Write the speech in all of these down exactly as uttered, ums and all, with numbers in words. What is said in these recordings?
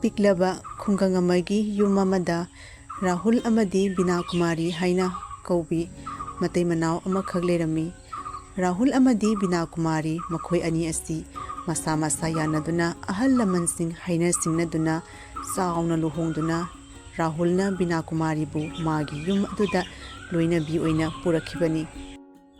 ꯄꯤꯛꯂꯕ ꯈꯨꯡꯒꯪ ꯑꯃꯒꯤ ꯌꯨꯝ ꯑꯃꯗ ꯔꯥꯍꯨꯜ ꯑꯃꯗꯤ ꯕꯤꯅꯥ ꯀꯨꯃꯥꯔꯤ ꯍꯥꯏꯅ ꯀꯧꯕꯤ ꯃꯇꯩ ꯃꯅꯥꯎ ꯑꯃꯈꯛ ꯂꯩꯔꯝꯃꯤ꯫ ꯔꯥꯍꯨꯜ ꯑꯃꯗꯤ ꯕꯤꯅꯥ ꯀꯨꯃꯥꯔꯤ ꯃꯈꯣꯏ ꯑꯅꯤ ꯑꯁꯤ ꯃꯁꯥ ꯃꯁꯥ ꯌꯥꯅꯗꯨꯅ, ꯑꯍꯜ ꯂꯃꯟꯁꯤꯡ ꯍꯥꯏꯅ ꯁꯤꯡꯅꯗꯨꯅ ꯆꯥꯎꯅ ꯂꯨꯍꯣꯡꯗꯨꯅ, ꯔꯥꯍꯨꯜꯅ ꯕꯤꯅꯥ ꯀꯨꯃꯥꯔꯤꯕꯨ ꯃꯥꯒꯤ ꯌꯨꯝ ꯑꯗꯨꯗ ꯂꯣꯏꯅꯕꯤ ꯑꯣꯏꯅ ꯄꯨꯔꯛꯈꯤꯕꯅꯤ꯫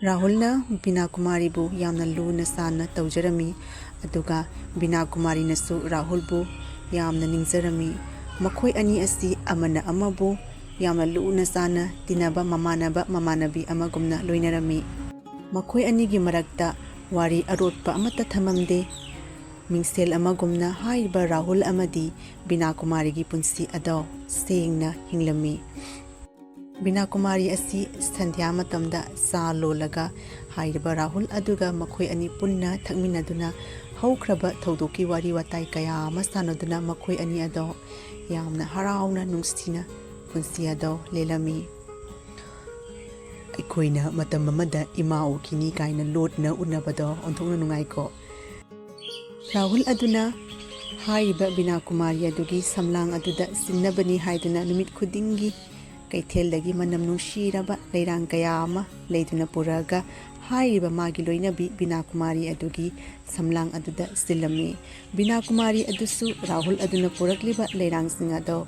ꯔꯥꯍꯨꯜꯅ ꯕꯤꯅꯥ ꯀꯨꯃꯥꯔꯤꯕꯨ ꯌꯥꯝꯅ ꯂꯨꯅ ꯆꯥꯟꯅ ꯇꯧꯖꯔꯝꯃꯤ, ꯑꯗꯨꯒ ꯕꯤꯅꯥ ꯀꯨꯃꯥꯔꯤꯅꯁꯨ ꯔꯥꯍꯨꯜꯕꯨ ꯌꯥꯝꯅ ꯅꯤꯡꯖꯔꯝꯃꯤ꯫ ꯃꯈꯣꯏ ꯑꯅꯤ ꯑꯁꯤ ꯑꯃꯅ ꯑꯃꯕꯨ ꯌꯥꯝꯅ ꯂꯨꯅ ꯆꯥꯟꯅ ꯇꯤꯟꯅꯕ, ꯃꯃꯥꯟꯅꯕ ꯃꯃꯥꯟꯅꯕꯤ ꯑꯃꯒꯨꯝꯅ ꯂꯣꯏꯅꯔꯝꯃꯤ꯫ ꯃꯈꯣꯏ ꯑꯅꯤꯒꯤ ꯃꯔꯛꯇ ꯋꯥꯔꯤ ꯑꯔꯣꯠꯄ ꯑꯃꯠꯇ ꯊꯝꯃꯝꯗꯦ꯫ ꯃꯤꯡꯁꯦꯜ ꯑꯃꯒꯨꯝꯅ ꯍꯥꯏꯔꯤꯕ ꯔꯥꯍꯨꯜ ꯑꯃꯗꯤ ꯕꯤꯅꯥ ꯀꯨꯃꯥꯔꯤꯒꯤ ꯄꯨꯟꯁꯤ ꯑꯗꯣ ꯁꯦꯡꯅ ꯍꯤꯡꯂꯝꯃꯤ꯫ ꯕꯤꯅꯥ ꯀꯨꯃꯥꯔꯤ ꯑꯁꯤ ꯁꯟꯙ꯭ꯌꯥ ꯃꯇꯝꯗ ꯆꯥ ꯂꯣꯜꯂꯒ ꯍꯥꯏꯔꯤꯕ ꯔꯥꯍꯨꯜ ꯑꯗꯨꯒ ꯃꯈꯣꯏ ꯑꯅꯤ ꯄꯨꯟꯅ ꯊꯛꯃꯤꯟꯅꯗꯨꯅ ꯍꯧꯈ꯭ꯔꯕ ꯊꯧꯗꯣꯛꯀꯤ ꯋꯥꯔꯤ ꯋꯥꯇꯥꯏ ꯀꯌꯥ ꯑꯃ ꯁꯥꯟꯅꯗꯨꯅ ꯃꯈꯣꯏ ꯑꯅꯤ ꯑꯗꯣ ꯌꯥꯝꯅ ꯍꯔꯥꯎꯅ ꯅꯨꯡꯁꯤꯅ ꯄꯨꯟꯁꯤ ꯑꯗꯣ ꯂꯦꯜꯂꯝꯃꯤ꯫ ꯑꯩꯈꯣꯏꯅ ꯃꯇꯝ ꯑꯃꯗ ꯏꯃꯥ ꯎꯈꯤꯅꯤ ꯀꯥꯏꯅ ꯂꯣꯠꯅ ꯎꯅꯕꯗꯣ ꯑꯣꯟꯊꯣꯛꯅ ꯅꯨꯡꯉꯥꯏꯀꯣ꯫ ꯔꯥꯍꯨꯜ ꯑꯗꯨꯅ ꯍꯥꯏꯔꯤꯕ ꯕꯤꯅꯥ ꯀꯨꯃꯥꯔꯤ ꯑꯗꯨꯒꯤ ꯁꯝꯂꯥꯡ ꯑꯗꯨꯗ ꯁꯤꯟꯅꯕꯅꯤ ꯍꯥꯏꯗꯨꯅ ꯅꯨꯃꯤꯠ ꯈꯨꯗꯤꯡꯒꯤ ꯀꯩꯊꯦꯜꯗꯒꯤ ꯃꯅꯝ ꯅꯨꯡꯁꯤꯔꯕ ꯂꯩꯔꯥꯡ ꯀꯌꯥ ꯑꯃ ꯂꯩꯗꯨꯅ ꯄꯨꯔꯛꯑꯒ ꯍꯥꯏꯔꯤꯕ ꯃꯥꯒꯤ ꯂꯣꯏꯅꯕꯤ ꯕꯤꯅꯥ ꯀꯨꯃꯥꯔꯤ ꯑꯗꯨꯒꯤ ꯁꯝꯂꯥꯡ ꯑꯗꯨꯗ ꯁꯤꯜꯂꯝꯃꯤ꯫ ꯕꯤꯅꯥ ꯀꯨꯃꯥꯔꯤ ꯑꯗꯨꯁꯨ ꯔꯥꯍꯨꯜ ꯑꯗꯨꯅ ꯄꯨꯔꯛꯂꯤꯕ ꯂꯩꯔꯥꯡꯁꯤꯡ ꯑꯗꯣ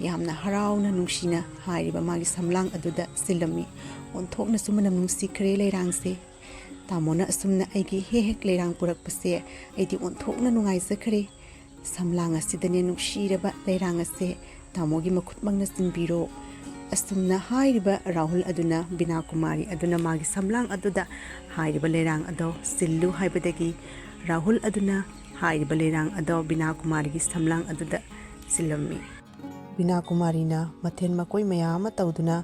ꯌꯥꯝꯅ ꯍꯔꯥꯎꯅ ꯅꯨꯡꯁꯤꯅ ꯍꯥꯏꯔꯤꯕ ꯃꯥꯒꯤ ꯁꯝꯂꯥꯡ ꯑꯗꯨꯗ ꯁꯤꯜꯂꯝꯃꯤ꯫ ꯑꯣꯟꯊꯣꯛꯅꯁꯨ ꯃꯅꯝ ꯅꯨꯡꯁꯤꯈ꯭ꯔꯦ ꯂꯩꯔꯥꯡꯁꯦ꯫ ꯇꯥꯃꯣꯅ ꯑꯁꯨꯝꯅ ꯑꯩꯒꯤ ꯍꯦꯛ ꯍꯦꯛ ꯂꯩꯔꯥꯡ ꯄꯨꯔꯛꯄꯁꯦ ꯑꯩꯗꯤ ꯑꯣꯟꯊꯣꯛꯅ ꯅꯨꯡꯉꯥꯏꯖꯈ꯭ꯔꯦ꯫ ꯁꯝꯂꯥꯡ ꯑꯁꯤꯗꯅꯦ ꯅꯨꯡꯁꯤꯔꯕ ꯂꯩꯔꯥꯡ ꯑꯁꯦ ꯇꯥꯃꯣꯒꯤ ꯃꯈꯨꯠꯃꯛꯅ ꯆꯤꯟꯕꯤꯔꯣ꯫ ꯑꯁꯨꯝꯅ ꯍꯥꯏꯔꯤꯕ ꯔꯥꯍꯨꯜ ꯑꯗꯨꯅ ꯕꯤꯅꯥ ꯀꯨꯃꯥꯔꯤ ꯑꯗꯨꯅ ꯃꯥꯒꯤ ꯁꯝꯂꯥꯡ ꯑꯗꯨꯗ ꯍꯥꯏꯔꯤꯕ ꯂꯩꯔꯥꯡ ꯑꯗꯣ ꯁꯤꯜꯂꯨ ꯍꯥꯏꯕꯗꯒꯤ ꯔꯥꯍꯨꯜ ꯑꯗꯨꯅ ꯍꯥꯏꯔꯤꯕ ꯂꯩꯔꯥꯡ ꯑꯗꯣ ꯕꯤꯅꯥ ꯀꯨꯃꯥꯔꯤꯒꯤ ꯁꯝꯂꯥꯡ ꯑꯗꯨꯗ ꯁꯤꯜꯂꯝꯃꯤ꯫ ꯕꯤꯅꯥ ꯀꯨꯃꯥꯔꯤꯅ ꯃꯊꯦꯜ ꯃꯀꯣꯏ ꯃꯌꯥꯝ ꯑꯃ ꯇꯧꯗꯨꯅ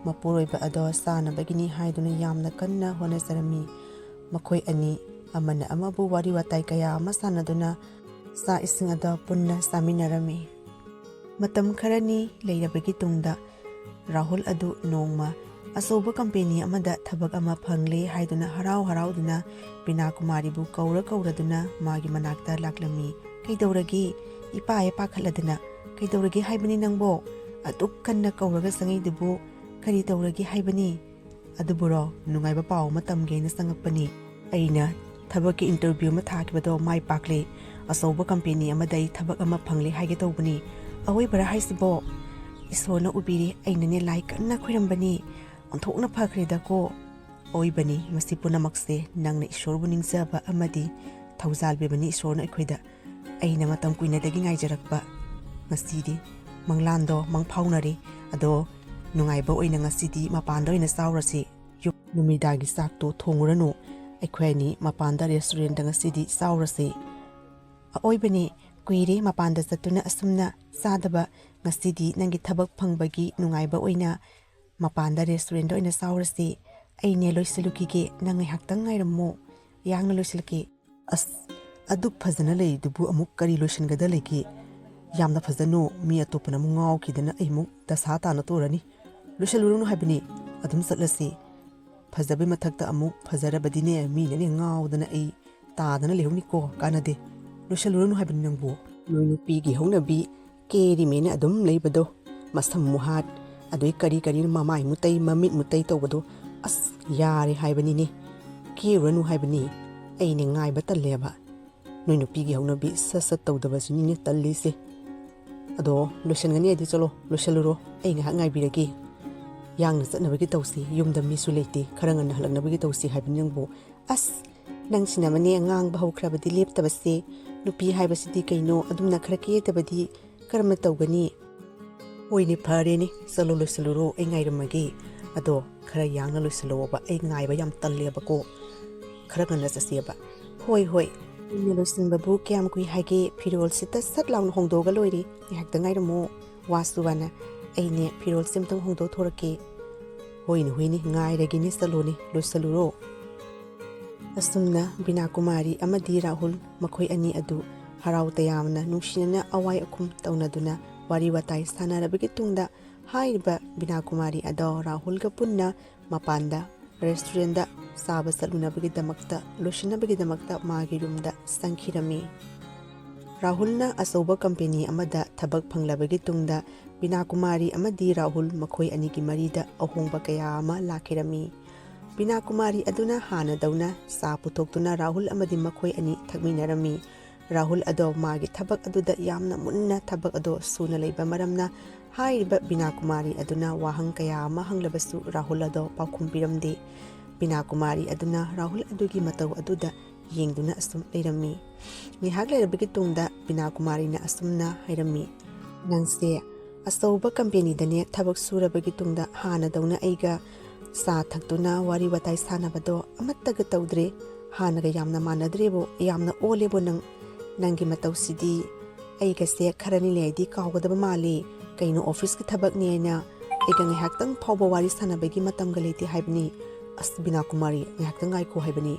ꯃꯄꯨꯔꯣꯏꯕ ꯑꯗꯣ ꯆꯥꯅꯕꯒꯤꯅꯤ ꯍꯥꯏꯗꯨꯅ ꯌꯥꯝꯅ ꯀꯟꯅ ꯍꯣꯠꯅꯖꯔꯝꯃꯤ꯫ ꯃꯈꯣꯏ ꯑꯅꯤ ꯑꯃꯅ ꯑꯃꯕꯨ ꯋꯥꯔꯤ ꯋꯥꯇꯥꯏ ꯀꯌꯥ ꯑꯃ ꯁꯥꯟꯅꯗꯨꯅ ꯆꯥꯛ ꯏꯁꯤꯡ ꯑꯗꯣ ꯄꯨꯟꯅ ꯆꯥꯃꯤꯟꯅꯔꯝꯃꯤ꯫ ꯃꯇꯝ ꯈꯔꯅꯤ ꯂꯩꯔꯕꯒꯤ ꯇꯨꯡꯗ ꯔꯥꯍꯨꯜ ꯑꯗꯨ ꯅꯣꯡꯃ ꯑꯆꯧꯕ ꯀꯝꯄꯦꯅꯤ ꯑꯃꯗ ꯊꯕꯛ ꯑꯃ ꯐꯪꯂꯦ ꯍꯥꯏꯗꯨꯅ ꯍꯔꯥꯎ ꯍꯔꯥꯎꯗꯨꯅ ꯕꯤꯅꯥ ꯀꯨꯃꯥꯔꯤꯕꯨ ꯀꯧꯔ ꯀꯧꯔꯗꯨꯅ ꯃꯥꯒꯤ ꯃꯅꯥꯛꯇ ꯂꯥꯛꯂꯝꯃꯤ꯫ "ꯀꯩꯗꯧꯔꯒꯦ? ꯏꯄꯥ ꯍꯦꯛ ꯄꯥꯈꯠꯂꯗꯅ, "ꯀꯩꯗꯧꯔꯒꯦ ꯍꯥꯏꯕꯅꯤ ꯅꯪꯕꯣ? ꯑꯗꯨꯛ ꯀꯟꯅ ꯀꯧꯔꯒ ꯆꯪꯉꯛꯏꯗꯨꯕꯨ ꯀꯔꯤ ꯇꯧꯔꯒꯦ ꯍꯥꯏꯕꯅꯤ?" "ꯑꯗꯨꯕꯨꯔꯣ, ꯅꯨꯡꯉꯥꯏꯕ ꯄꯥꯎ ꯑꯃ ꯇꯝꯒꯦꯅ ꯆꯪꯉꯛꯄꯅꯤ꯫ ꯑꯩꯅ ꯊꯕꯛꯀꯤ interview ꯑꯃ ꯊꯥꯈꯤꯕꯗꯣ ꯃꯥꯏ ꯄꯥꯛꯂꯦ꯫ ꯑꯆꯧꯕ company ꯑꯃꯗ ꯑꯩ ꯊꯕꯛ ꯑꯃ ꯐꯪꯂꯦ ꯍꯥꯏꯒꯦ ꯇꯧꯕꯅꯤ꯫ ꯑꯑꯣꯏꯕꯔꯥ ꯍꯥꯏꯁꯤꯕꯣ?" "ꯏꯁꯣꯔꯅ ꯎꯕꯤꯔꯦ, ꯑꯩꯅꯅꯦ ꯂꯥꯏ ꯀꯟꯅ ꯈꯣꯏꯔꯝꯕꯅꯤ꯫ ꯑꯣꯟꯊꯣꯛꯅ ꯐꯈ꯭ꯔꯦꯗꯀꯣ!" "ꯑꯣꯏꯕꯅꯤ, ꯃꯁꯤ ꯄꯨꯝꯅꯃꯛꯁꯦ ꯅꯪꯅ ꯏꯁꯣꯔꯕꯨ ꯅꯤꯡꯖꯕ ꯑꯃꯗꯤ ꯊꯧꯖꯥꯜ ꯄꯤꯕꯅꯤ ꯏꯁꯣꯔꯅ ꯑꯩꯈꯣꯏꯗ꯫ ꯑꯩꯅ ꯃꯇꯝ ꯀꯨꯏꯅꯗꯒꯤ ꯉꯥꯏꯖꯔꯛꯄ꯫ ꯉꯁꯤꯗꯤ ꯃꯪꯂꯥꯟꯗꯣ ꯃꯪꯐꯥꯎꯅꯔꯦ꯫ ꯑꯗꯣ ꯅꯨꯡꯉꯥꯏꯕ ꯑꯣꯏꯅ ꯉꯁꯤꯗꯤ ꯃꯄꯥꯟꯗ ꯑꯣꯏꯅ ꯆꯥꯎꯔꯁꯤ꯫ ꯌꯨꯝ ꯅꯨꯃꯤꯗꯥꯡꯒꯤ ꯆꯥꯛꯇꯣ ꯊꯣꯡꯉꯨꯔꯅꯨ꯫ ꯑꯩꯈꯣꯏ ꯑꯅꯤ ꯃꯄꯥꯟꯗ restaurantꯗ ꯉꯁꯤꯗꯤ ꯆꯥꯎꯔꯁꯤ꯫" "ꯑꯑꯣꯏꯕꯅꯤ, ꯀꯨꯏꯔꯦ ꯃꯄꯥꯟꯗ ꯆꯠꯇꯨꯅ ꯑꯁꯨꯝꯅ ꯆꯥꯗꯕ꯫ ꯉꯁꯤꯗꯤ ꯅꯪꯒꯤ ꯊꯕꯛ ꯐꯪꯕꯒꯤ ꯅꯨꯡꯉꯥꯏꯕ ꯑꯣꯏꯅ ꯃꯄꯥꯟꯗ restaurantꯗ ꯑꯣꯏꯅ ꯆꯥꯎꯔꯁꯤ꯫ ꯑꯩꯅꯦ ꯂꯣꯏꯁꯤꯜꯂꯨꯈꯤꯒꯦ, ꯅꯪ ꯉꯥꯏꯍꯥꯛꯇꯪ ꯉꯥꯏꯔꯝꯃꯣ, ꯌꯥꯡꯅ ꯂꯣꯏꯁꯤꯜꯂꯛꯀꯦ꯫" "ꯑꯁ, ꯑꯗꯨꯛ ꯐꯖꯅ ꯂꯩꯗꯨꯕꯨ ꯑꯃꯨꯛ ꯀꯔꯤ ꯂꯣꯏꯁꯤꯟꯒꯗ ꯂꯩꯒꯦ? ꯌꯥꯝꯅ ꯐꯖꯅꯣ, ꯃꯤ ꯑꯇꯣꯞꯄꯅ ꯑꯃꯨꯛ ꯉꯥꯎꯈꯤꯗꯅ ꯑꯩ ꯑꯃꯨꯛ ꯗꯁꯥ ꯇꯥꯅ ꯇꯣꯔꯅꯤ꯫ ꯂꯣꯏꯁꯤꯜꯂꯨꯔꯅꯨ ꯍꯥꯏꯕꯅꯤ, ꯑꯗꯨꯝ ꯆꯠꯂꯁꯤ꯫ ꯐꯖꯕꯩ ꯃꯊꯛꯇ ꯑꯃꯨꯛ ꯐꯖꯔꯕꯗꯤꯅꯦ, ꯃꯤꯅꯅꯦ ꯉꯥꯎꯗꯅ ꯑꯩ ꯇꯥꯗꯅ ꯂꯩꯍꯧꯅꯤꯀꯣ, ꯀꯥꯟꯅꯗꯦ꯫ ꯂꯣꯏꯁꯤꯜꯂꯨꯔꯅꯨ ꯍꯥꯏꯕꯅꯤ ꯅꯪꯕꯨ꯫ ꯅꯣꯏ ꯅꯨꯄꯤꯒꯤ ꯍꯧꯅꯕꯤ ꯀꯦꯔꯤꯃꯦꯅ ꯑꯗꯨꯝ ꯂꯩꯕꯗꯣ, ꯃꯁꯝ ꯃꯨꯍꯥꯠ, ꯑꯗꯩ ꯀꯔꯤ ꯀꯔꯤ ꯃꯃꯥꯏ ꯃꯨꯇꯩ, ꯃꯃꯤꯠ ꯃꯨꯇꯩ ꯇꯧꯕꯗꯣ, ꯑꯁ, ꯌꯥꯔꯦ ꯍꯥꯏꯕꯅꯤꯅꯦ꯫ ꯀꯦꯔꯨꯔꯅꯨ ꯍꯥꯏꯕꯅꯤ꯫ ꯑꯩꯅꯦ ꯉꯥꯏꯕ ꯇꯜꯂꯦꯕ꯫ ꯅꯣꯏ ꯅꯨꯄꯤꯒꯤ ꯍꯧꯅꯕꯤ ꯁꯠ ꯁꯠ ꯇꯧꯗꯕꯁꯤꯅꯤꯅꯦ ꯇꯜꯂꯤꯁꯦ꯫ ꯑꯗꯣ ꯂꯣꯏꯁꯤꯟꯒꯅꯤ ꯍꯥꯏꯗꯤ ꯆꯠꯂꯣ, ꯂꯣꯏꯁꯤꯜꯂꯨꯔꯣ, ꯑꯩ ꯉꯥꯏꯍꯥꯛ ꯉꯥꯏꯕꯤꯔꯒꯦ꯫ ꯌꯥꯡꯅ ꯆꯠꯅꯕꯒꯤ ꯇꯧꯁꯤ, ꯌꯨꯝꯗ ꯃꯤꯁꯨ ꯂꯩꯇꯦ, ꯈꯔ ꯉꯟꯅ ꯍꯜꯂꯛꯅꯕꯒꯤ ꯇꯧꯁꯤ ꯍꯥꯏꯕꯅꯤ ꯅꯪꯕꯨ꯫ ꯑꯁ, ꯅꯪꯁꯤꯅ ꯑꯃꯅꯦ ꯉꯥꯡꯕ ꯍꯧꯈ꯭ꯔꯕꯗꯤ ꯂꯦꯞꯇꯕꯁꯦ꯫ ꯅꯨꯄꯤ ꯍꯥꯏꯕꯁꯤꯗꯤ ꯀꯩꯅꯣ, ꯑꯗꯨꯝꯅ ꯈꯔ ꯀꯦꯗꯕꯗꯤ ꯀꯔꯝꯅ ꯇꯧꯒꯅꯤ? ꯍꯣꯏꯅꯦ, ꯐꯔꯦꯅꯦ, ꯆꯠꯂꯣ ꯂꯣꯏꯁꯤꯜꯂꯨꯔꯣ, ꯑꯩ ꯉꯥꯏꯔꯝꯃꯒꯦ꯫ ꯑꯗꯣ ꯈꯔ ꯌꯥꯡꯅ ꯂꯣꯏꯁꯤꯜꯂꯛꯑꯣꯕ, ꯑꯩ ꯉꯥꯏꯕ ꯌꯥꯝ ꯇꯜꯂꯦꯕꯀꯣ, ꯈꯔ ꯉꯟꯅ ꯆꯠꯁꯦꯕ꯫ ꯍꯣꯏ, ꯍꯣꯏ꯫ ꯀꯨꯏꯅ ꯂꯣꯏꯁꯤꯟꯕꯕꯨ ꯀꯌꯥꯝ ꯀꯨꯏ ꯍꯥꯏꯒꯦ? ꯐꯤꯔꯣꯜ ꯁꯤꯠꯇ ꯁꯠ ꯂꯥꯎꯅ ꯍꯣꯡꯗꯣꯛꯑꯒ ꯂꯣꯏꯔꯦ, ꯉꯥꯏꯍꯥꯛꯇ ꯉꯥꯏꯔꯝꯃꯣ꯫ ꯋꯥꯁꯨ ꯋꯥꯅ ꯑꯩꯅꯦ ꯐꯤꯔꯣꯜꯁꯦ ꯑꯝꯇꯪ ꯍꯣꯡꯗꯣꯛꯊꯣꯔꯛꯀꯦ꯫ ꯍꯣꯏꯅꯦ, ꯍꯣꯏꯅꯦ, ꯉꯥꯏꯔꯒꯦꯅꯦ, ꯆꯠꯂꯣꯅꯦ, ꯂꯣꯏꯁꯤꯜꯂꯨꯔꯣ꯫ ꯑꯁꯨꯝꯅ ꯕꯤꯅꯥ ꯀꯨꯃꯥꯔꯤ ꯑꯃꯗꯤ ꯔꯥꯍꯨꯜ ꯃꯈꯣꯏ ꯑꯅꯤ ꯑꯗꯨ ꯍꯔꯥꯎ ꯇꯌꯥꯝꯅ ꯅꯨꯡꯁꯤꯅꯅ ꯑꯋꯥꯏ ꯑꯈꯨꯝ ꯇꯧꯅꯗꯨꯅ ꯋꯥꯔꯤ ꯋꯥꯇꯥꯏ ꯁꯥꯟꯅꯔꯕꯒꯤ ꯇꯨꯡꯗ ꯍꯥꯏꯔꯤꯕ ꯕꯤꯅꯥ ꯀꯨꯃꯥꯔꯤ ꯑꯗꯣ ꯔꯥꯍꯨꯜꯒ ꯄꯨꯟꯅ ꯃꯄꯥꯟꯗ restaurantꯗ ꯆꯥꯕ ꯆꯠꯂꯨꯅꯕꯒꯤꯗꯃꯛꯇ, ꯂꯣꯏꯁꯤꯟꯅꯕꯒꯤꯗꯃꯛꯇ ꯃꯥꯒꯤ roomꯗ ꯆꯪꯈꯤꯔꯝꯃꯤ꯫ ꯔꯥꯍꯨꯜꯅ ꯑꯆꯧꯕ ꯀꯝꯄꯦꯅꯤ ꯑꯃꯗ ꯊꯕꯛ ꯐꯪꯂꯕꯒꯤ ꯇꯨꯡꯗ ꯕꯤꯅꯥ ꯀꯨꯃꯥꯔꯤ ꯑꯃꯗꯤ ꯔꯥꯍꯨꯜ ꯃꯈꯣꯏ ꯑꯅꯤꯒꯤ ꯃꯔꯤꯗ ꯑꯍꯣꯡꯕ ꯀꯌꯥ ꯑꯃ ꯂꯥꯛꯈꯤꯔꯝꯃꯤ꯫ ꯕꯤꯅꯥ ꯀꯨꯃꯥꯔꯤ ꯑꯗꯨꯅ ꯍꯥꯟꯅꯗꯧꯅ ꯆꯥ ꯄꯨꯊꯣꯛꯇꯨꯅ ꯔꯥꯍꯨꯜ ꯑꯃꯗꯤ ꯃꯈꯣꯏ ꯑꯅꯤ ꯊꯛꯃꯤꯟꯅꯔꯝꯃꯤ꯫ ꯔꯥꯍꯨꯜ ꯑꯗꯣ ꯃꯥꯒꯤ ꯊꯕꯛ ꯑꯗꯨꯗ ꯌꯥꯝꯅ ꯃꯨꯟꯅ ꯊꯕꯛ ꯑꯗꯣ ꯁꯨꯅ ꯂꯩꯕ ꯃꯔꯝꯅ ꯍꯥꯏꯔꯤꯕ ꯕꯤꯅꯥ ꯀꯨꯃꯥꯔꯤ ꯑꯗꯨꯅ ꯋꯥꯍꯪ ꯀꯌꯥ ꯑꯃ ꯍꯪꯂꯕꯁꯨ ꯔꯥꯍꯨꯜ ꯑꯗꯣ ꯄꯥꯎꯈꯨꯝ ꯄꯤꯔꯝꯗꯦ꯫ ꯕꯤꯅꯥ ꯀꯨꯃꯥꯔꯤ ꯑꯗꯨꯅ ꯔꯥꯍꯨꯜ ꯑꯗꯨꯒꯤ ꯃꯇꯧ ꯑꯗꯨꯗ ꯌꯦꯡꯗꯨꯅ ꯑꯁꯨꯝ ꯂꯩꯔꯝꯃꯤ꯫ ꯉꯥꯏꯍꯥꯛ ꯂꯩꯔꯕꯒꯤ ꯇꯨꯡꯗ ꯕꯤꯅꯥ ꯀꯨꯃꯥꯔꯤꯅ ꯑꯁꯨꯝꯅ ꯍꯥꯏꯔꯝꯃꯤ, "ꯅꯪꯁꯦ ꯑꯆꯧꯕ ꯀꯝꯄꯦꯅꯤꯗꯅꯦ ꯊꯕꯛ ꯁꯨꯔꯕꯒꯤ ꯇꯨꯡꯗ ꯍꯥꯟꯅꯗꯧꯅ ꯑꯩꯒ ꯆꯥ ꯊꯛꯇꯨꯅ ꯋꯥꯔꯤ ꯋꯥꯇꯥꯏ ꯁꯥꯟꯅꯕꯗꯣ ꯑꯃꯠꯇꯒ ꯇꯧꯗ꯭ꯔꯦ꯫ ꯍꯥꯟꯅꯒ ꯌꯥꯝꯅ ꯃꯥꯟꯅꯗ꯭ꯔꯦꯕꯣ, ꯌꯥꯝꯅ ꯑꯣꯜꯂꯦꯕꯣ ꯅꯪ꯫ ꯅꯪꯒꯤ ꯃꯇꯧꯁꯤꯗꯤ ꯑꯩꯒꯁꯦ ꯈꯔꯅꯤ ꯂꯩꯔꯗꯤ ꯀꯥꯎꯒꯗꯕ ꯃꯥꯜꯂꯤ꯫ ꯀꯩꯅꯣ ꯑꯣꯐꯤꯁꯀꯤ ꯊꯕꯛꯅꯦꯅ ꯑꯩꯒ ꯉꯥꯏꯍꯥꯛꯇꯪ ꯐꯥꯎꯕ ꯋꯥꯔꯤ ꯁꯥꯟꯅꯕꯒꯤ ꯃꯇꯝꯒ ꯂꯩꯇꯦ ꯍꯥꯏꯕꯅꯤ꯫ ꯑꯁ ꯕꯤꯅꯥ ꯀꯨꯃꯥꯔꯤ, ꯉꯥꯏꯍꯥꯛꯇꯪ ꯉꯥꯏꯈꯣ ꯍꯥꯏꯕꯅꯤ꯫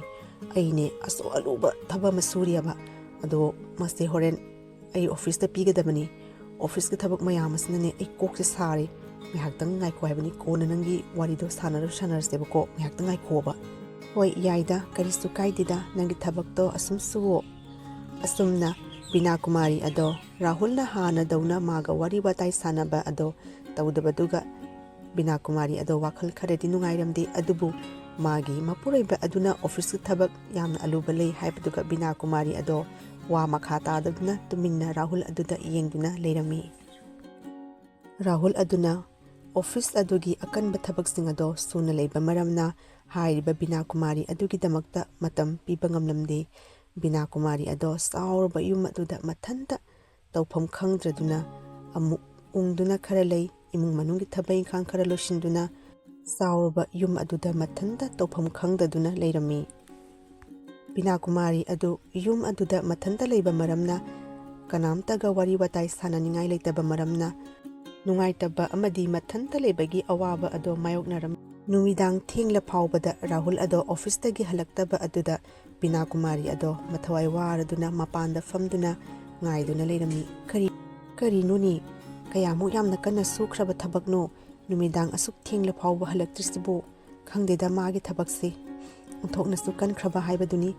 ꯑꯩꯅꯦ ꯑꯁꯨꯛ ꯑꯂꯨꯕ ꯊꯕꯛ ꯑꯃ ꯁꯨꯔꯤꯑꯕ꯫ ꯑꯗꯣ ꯃꯁꯦ ꯍꯣꯔꯦꯟ ꯑꯩ ꯑꯣꯐꯤꯁꯇ ꯄꯤꯒꯗꯕꯅꯤ꯫ ꯑꯣꯐꯤꯁꯀꯤ ꯊꯕꯛ ꯃꯌꯥꯝ ꯑꯁꯤꯅꯅꯦ ꯑꯩ ꯀꯣꯛꯁꯦ ꯁꯥꯔꯦ꯫ ꯉꯥꯏꯍꯥꯛꯇꯪ ꯉꯥꯏꯈꯣ ꯍꯥꯏꯕꯅꯤ, ꯀꯣꯟꯅ ꯅꯪꯒꯤ ꯋꯥꯔꯤꯗꯣ ꯁꯥꯟꯅꯔꯁꯨ ꯁꯥꯟꯅꯔꯁꯦꯕꯀꯣ, ꯉꯥꯏꯍꯥꯛꯇꯪ ꯉꯥꯏꯈꯣꯕ꯫" "ꯍꯣꯏ, ꯌꯥꯏꯗ, ꯀꯔꯤꯁꯨ ꯀꯥꯏꯗꯦꯗ, ꯅꯪꯒꯤ ꯊꯕꯛꯇꯣ ꯑꯁꯨꯝ ꯁꯨꯋꯣ꯫" ꯑꯁꯨꯝꯅ ꯕꯤꯅꯥ ꯀꯨꯃꯥꯔꯤ ꯑꯗꯣ ꯔꯥꯍꯨꯜꯅ ꯍꯥꯟꯅꯗꯧꯅ ꯃꯥꯒ ꯋꯥꯔꯤ ꯋꯥꯇꯥꯏ ꯁꯥꯟꯅꯕ ꯑꯗꯣ ꯇꯧꯗꯕꯗꯨꯒ ꯕꯤꯅꯥ ꯀꯨꯃꯥꯔꯤ ꯑꯗꯣ ꯋꯥꯈꯜ ꯈꯔꯗꯤ ꯅꯨꯡꯉꯥꯏꯔꯝꯗꯦ꯫ ꯑꯗꯨꯕꯨ ꯃꯥꯒꯤ ꯃꯄꯨꯔꯣꯏꯕ ꯑꯗꯨꯅ ꯑꯣꯐꯤꯁꯀꯤ ꯊꯕꯛ ꯌꯥꯝꯅ ꯑꯂꯨꯕ ꯂꯩ ꯍꯥꯏꯕꯗꯨꯒ ꯕꯤꯅꯥ ꯀꯨꯃꯥꯔꯤ ꯑꯗꯣ ꯋꯥ ꯃꯈꯥ ꯇꯥꯗꯗꯨꯅ ꯇꯨꯃꯤꯟꯅ ꯔꯥꯍꯨꯜ ꯑꯗꯨꯗ ꯌꯦꯡꯗꯨꯅ ꯂꯩꯔꯝꯃꯤ꯫ ꯔꯥꯍꯨꯜ ꯑꯗꯨꯅ ꯑꯣꯐꯤꯁ ꯑꯗꯨꯒꯤ ꯑꯀꯟꯕ ꯊꯕꯛꯁꯤꯡ ꯑꯗꯣ ꯁꯨꯅ ꯂꯩꯕ ꯃꯔꯝꯅ ꯍꯥꯏꯔꯤꯕ ꯕꯤꯅꯥ ꯀꯨꯃꯥꯔꯤ ꯑꯗꯨꯒꯤꯗꯃꯛꯇ ꯃꯇꯝ ꯄꯤꯕ ꯉꯝꯂꯝꯗꯦ꯫ ꯕꯤꯅꯥ ꯀꯨꯃꯥꯔꯤ ꯑꯗꯣ ꯆꯥꯎꯔꯕ ꯌꯨꯝ ꯑꯗꯨꯗ ꯃꯊꯟꯇ ꯇꯧꯐꯝ ꯈꯪꯗ꯭ꯔꯗꯨꯅ ꯑꯃꯨꯛ ꯎꯪꯗꯨꯅ ꯈꯔ ꯂꯩ, ꯏꯃꯨꯡ ꯃꯅꯨꯡꯒꯤ ꯊꯕꯛ ꯏꯪꯈꯥꯡ ꯈꯔ ꯂꯣꯏꯁꯤꯟꯗꯨꯅ ꯆꯥꯎꯔꯕ ꯌꯨꯝ ꯑꯗꯨꯗ ꯃꯊꯟꯇ ꯇꯧꯐꯝ ꯈꯪꯗꯗꯨꯅ ꯂꯩꯔꯝꯃꯤ꯫ ꯕꯤꯅꯥ ꯀꯨꯃꯥꯔꯤ ꯑꯗꯨ ꯌꯨꯝ ꯑꯗꯨꯗ ꯃꯊꯟꯇ ꯂꯩꯕ ꯃꯔꯝꯅ, ꯀꯅꯥꯝꯇꯒ ꯋꯥꯔꯤ ꯋꯥꯇꯥꯏ ꯁꯥꯟꯅꯅꯤꯡꯉꯥꯏ ꯂꯩꯇꯕ ꯃꯔꯝꯅ, ꯅꯨꯡꯉꯥꯏꯇꯕ ꯑꯃꯗꯤ ꯃꯊꯟꯇ ꯂꯩꯕꯒꯤ ꯑꯋꯥꯕ ꯑꯗꯣ ꯃꯥꯌꯣꯛꯅꯔꯝꯃꯤ꯫ ꯅꯨꯃꯤꯗꯥꯡ ꯊꯦꯡꯂ ꯐꯥꯎꯕꯗ ꯔꯥꯍꯨꯜ ꯑꯗꯣ ꯑꯣꯐꯤꯁꯇꯒꯤ ꯍꯜꯂꯛꯇꯕ ꯑꯗꯨꯗ ꯕꯤꯅꯥ ꯀꯨꯃꯥꯔꯤ ꯑꯗꯣ ꯃꯊꯋꯥꯏ ꯋꯥꯔꯗꯨꯅ ꯃꯄꯥꯟꯗ ꯐꯝꯗꯨꯅ ꯉꯥꯏꯗꯨꯅ ꯂꯩꯔꯝꯃꯤ꯫ "ꯀꯔꯤ, ꯀꯔꯤꯅꯣꯅꯦ? ꯀꯌꯥꯃꯨꯛ ꯌꯥꯝꯅ ꯀꯟꯅ ꯁꯨꯈ꯭ꯔꯕ ꯊꯕꯛꯅꯣ? ꯅꯨꯃꯤꯗꯥꯡ ꯑꯁꯨꯛ ꯊꯦꯡꯂ ꯐꯥꯎꯕ ꯍꯜꯂꯛꯇ꯭ꯔꯤꯁꯤꯕꯨ? ꯈꯪꯗꯦꯗ ꯃꯥꯒꯤ ꯊꯕꯛꯁꯦ꯫ ꯑꯣꯟꯊꯣꯛꯅꯁꯨ ꯀꯟꯈ꯭ꯔꯕ ꯍꯥꯏꯕꯗꯨꯅꯤ꯫"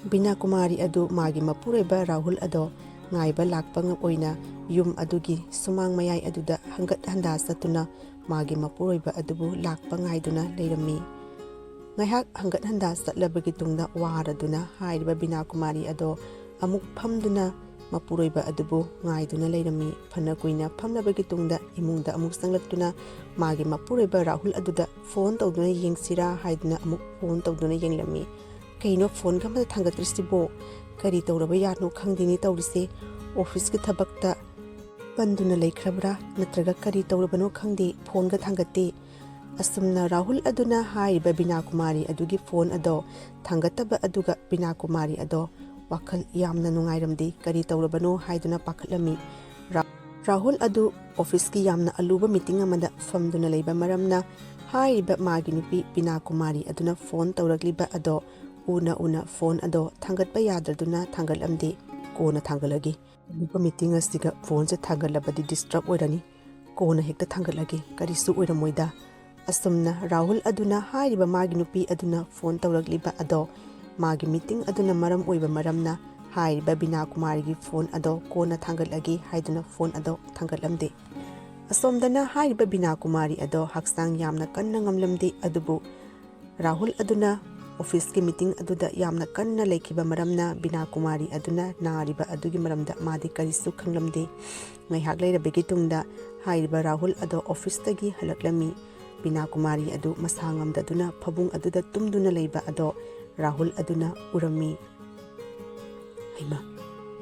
ꯕꯤꯅꯥ ꯀꯨꯃꯥꯔꯤ ꯑꯗꯨ ꯃꯥꯒꯤ ꯃꯄꯨꯔꯣꯏꯕ ꯔꯥꯍꯨꯜ ꯑꯗꯣ ꯉꯥꯏꯕ ꯂꯥꯛꯄ ꯑꯣꯏꯅ ꯌꯨꯝ ꯑꯗꯨꯒꯤ ꯁꯨꯃꯥꯡ ꯃꯌꯥꯏ ꯑꯗꯨꯗ ꯍꯪꯒꯠ ꯍꯟꯗꯥ ꯆꯠꯇꯨꯅ ꯃꯥꯒꯤ ꯃꯄꯨꯔꯣꯏꯕ ꯑꯗꯨꯕꯨ ꯂꯥꯛꯄ ꯉꯥꯏꯗꯨꯅ ꯂꯩꯔꯝꯃꯤ꯫ ꯉꯥꯏꯍꯥꯛ ꯍꯪꯒꯠ ꯍꯟꯗꯥ ꯆꯠꯂꯕꯒꯤ ꯇꯨꯡꯗ ꯋꯥꯔꯗꯨꯅ ꯍꯥꯏꯔꯤꯕ ꯕꯤꯅꯥ ꯀꯨꯃꯥꯔꯤ ꯑꯗꯣ ꯑꯃꯨꯛ ꯐꯝꯗꯨꯅ ꯃꯄꯨꯔꯣꯏꯕ ꯑꯗꯨꯕꯨ ꯉꯥꯏꯗꯨꯅ ꯂꯩꯔꯝꯃꯤ꯫ ꯐꯅ ꯀꯨꯏꯅ ꯐꯝꯂꯕꯒꯤ ꯇꯨꯡꯗ ꯏꯃꯨꯡꯗ ꯑꯃꯨꯛ ꯆꯪꯂꯛꯇꯨꯅ ꯃꯥꯒꯤ ꯃꯄꯨꯔꯣꯏꯕ ꯔꯥꯍꯨꯜ ꯑꯗꯨꯗ ꯐꯣꯟ ꯇꯧꯗꯨꯅ ꯌꯦꯡꯁꯤꯔꯥ ꯍꯥꯏꯗꯨꯅ ꯑꯃꯨꯛ ꯐꯣꯟ ꯇꯧꯗꯨꯅ ꯌꯦꯡꯂꯝꯃꯤ꯫ "ꯀꯩꯅꯣ ꯐꯣꯟꯒ ꯑꯃꯇ ꯊꯥꯡꯒꯠꯇ꯭ꯔꯤꯁꯤꯕꯣ? ꯀꯔꯤ ꯇꯧꯔꯕ ꯌꯥꯠꯅꯣ ꯈꯪꯗꯦꯅꯦ ꯇꯧꯔꯤꯁꯦ꯫ ꯑꯣꯐꯤꯁꯀꯤ ꯊꯕꯛꯇ ꯄꯟꯗꯨꯅ ꯂꯩꯈ꯭ꯔꯕ꯭ꯔꯥ, ꯅꯠꯇ꯭ꯔꯒ ꯀꯔꯤ ꯇꯧꯔꯕꯅꯣ ꯈꯪꯗꯦ, ꯐꯣꯟꯒ ꯊꯥꯡꯒꯠꯇꯦ꯫" ꯑꯁꯨꯝꯅ ꯔꯥꯍꯨꯜ ꯑꯗꯨꯅ ꯍꯥꯏꯔꯤꯕ ꯕꯤꯅꯥ ꯀꯨꯃꯥꯔꯤ ꯑꯗꯨꯒꯤ ꯐꯣꯟ ꯑꯗꯣ ꯊꯥꯡꯒꯠꯇꯕ ꯑꯗꯨꯒ ꯕꯤꯅꯥ ꯀꯨꯃꯥꯔꯤ ꯑꯗꯣ ꯋꯥꯈꯜ ꯌꯥꯝꯅ ꯅꯨꯡꯉꯥꯏꯔꯝꯗꯦ꯫ ꯀꯔꯤ ꯇꯧꯔꯕꯅꯣ ꯍꯥꯏꯗꯨꯅ ꯄꯥꯈꯠꯂꯝꯃꯤ꯫ ꯔꯥ-, ꯔꯥꯍꯨꯜ ꯑꯗꯨ ꯑꯣꯐꯤꯁꯀꯤ ꯌꯥꯝꯅ ꯑꯂꯨꯕ ꯃꯤꯇꯤꯡ ꯑꯃꯗ ꯐꯝꯗꯨꯅ ꯂꯩꯕ ꯃꯔꯝꯅ ꯍꯥꯏꯔꯤꯕ ꯃꯥꯒꯤ ꯅꯨꯄꯤ ꯕꯤꯅꯥ ꯀꯨꯃꯥꯔꯤ ꯑꯗꯨꯅ ꯐꯣꯟ ꯇꯧꯔꯛꯂꯤꯕ ꯑꯗꯣ ꯎꯅ ꯎꯅ ꯐꯣꯟ ꯑꯗꯣ ꯊꯥꯡꯒꯠꯄ ꯌꯥꯗ꯭ꯔꯗꯨꯅ ꯊꯥꯡꯒꯠꯂꯝꯗꯦ꯫ "ꯀꯣꯟꯅ ꯊꯥꯡꯒꯠꯂꯒꯦ꯫ ꯑꯂꯨꯕ ꯃꯤꯇꯤꯡ ꯑꯁꯤꯒ ꯐꯣꯟꯁꯦ ꯊꯥꯡꯒꯠꯂꯕꯗꯤ ꯗꯤꯁꯇꯔꯕ ꯑꯣꯏꯔꯅꯤ꯫ ꯀꯣꯟꯅ ꯍꯦꯛꯇ ꯊꯥꯡꯒꯠꯂꯒꯦ, ꯀꯔꯤꯁꯨ ꯑꯣꯏꯔꯝꯃꯣꯏꯗ꯫" ꯑꯁꯨꯝꯅ ꯔꯥꯍꯨꯜ ꯑꯗꯨꯅ ꯍꯥꯏꯔꯤꯕ ꯃꯥꯒꯤ ꯅꯨꯄꯤ ꯑꯗꯨꯅ ꯐꯣꯟ ꯇꯧꯔꯛꯂꯤꯕ ꯑꯗꯣ ꯃꯥꯒꯤ ꯃꯤꯇꯤꯡ ꯑꯗꯨꯅ ꯃꯔꯝ ꯑꯣꯏꯕ ꯃꯔꯝꯅ ꯍꯥꯏꯔꯤꯕ ꯕꯤꯅꯥ ꯀꯨꯃꯥꯔꯤꯒꯤ ꯐꯣꯟ ꯑꯗꯣ ꯀꯣꯟꯅ ꯊꯥꯡꯒꯠꯂꯒꯦ ꯍꯥꯏꯗꯨꯅ ꯐꯣꯟ ꯑꯗꯣ ꯊꯥꯡꯒꯠꯂꯝꯗꯦ꯫ ꯑꯁꯣꯝꯗꯅ ꯍꯥꯏꯔꯤꯕ ꯕꯤꯅꯥ ꯀꯨꯃꯥꯔꯤ ꯑꯗꯣ ꯍꯛꯆꯥꯡ ꯌꯥꯝꯅ ꯀꯟꯅ ꯉꯝꯂꯝꯗꯦ, ꯑꯗꯨꯕꯨ ꯔꯥꯍꯨꯜ ꯑꯗꯨꯅ ꯑꯣꯐꯤꯁꯀꯤ ꯃꯤꯇꯤꯡ ꯑꯗꯨꯗ ꯌꯥꯝꯅ ꯀꯟꯅ ꯂꯩꯈꯤꯕ ꯃꯔꯝꯅ ꯕꯤꯅꯥ ꯀꯨꯃꯥꯔꯤ ꯑꯗꯨꯅ ꯅꯥꯔꯤꯕ ꯑꯗꯨꯒꯤ ꯃꯔꯝꯗ ꯃꯥꯗꯤ ꯀꯔꯤꯁꯨ ꯈꯪꯂꯝꯗꯦ꯫ ꯉꯥꯏꯍꯥꯛ ꯂꯩꯔꯕꯒꯤ ꯇꯨꯡꯗ ꯍꯥꯏꯔꯤꯕ ꯔꯥꯍꯨꯜ ꯑꯗꯣ ꯑꯣꯐꯤꯁꯇꯒꯤ ꯍꯜꯂꯛꯂꯝꯃꯤ꯫ ꯕꯤꯅꯥ ꯀꯨꯃꯥꯔꯤ ꯑꯗꯨ ꯃꯁꯥ ꯉꯝꯗꯗꯨꯅ ꯐꯃꯨꯡ ꯑꯗꯨꯗ ꯇꯨꯝꯗꯨꯅ ꯂꯩꯕ ꯑꯗꯣ ꯔꯥꯍꯨꯜ ꯑꯗꯨꯅ ꯎꯔꯝꯃꯤ꯫ "ꯍꯩꯃꯥ,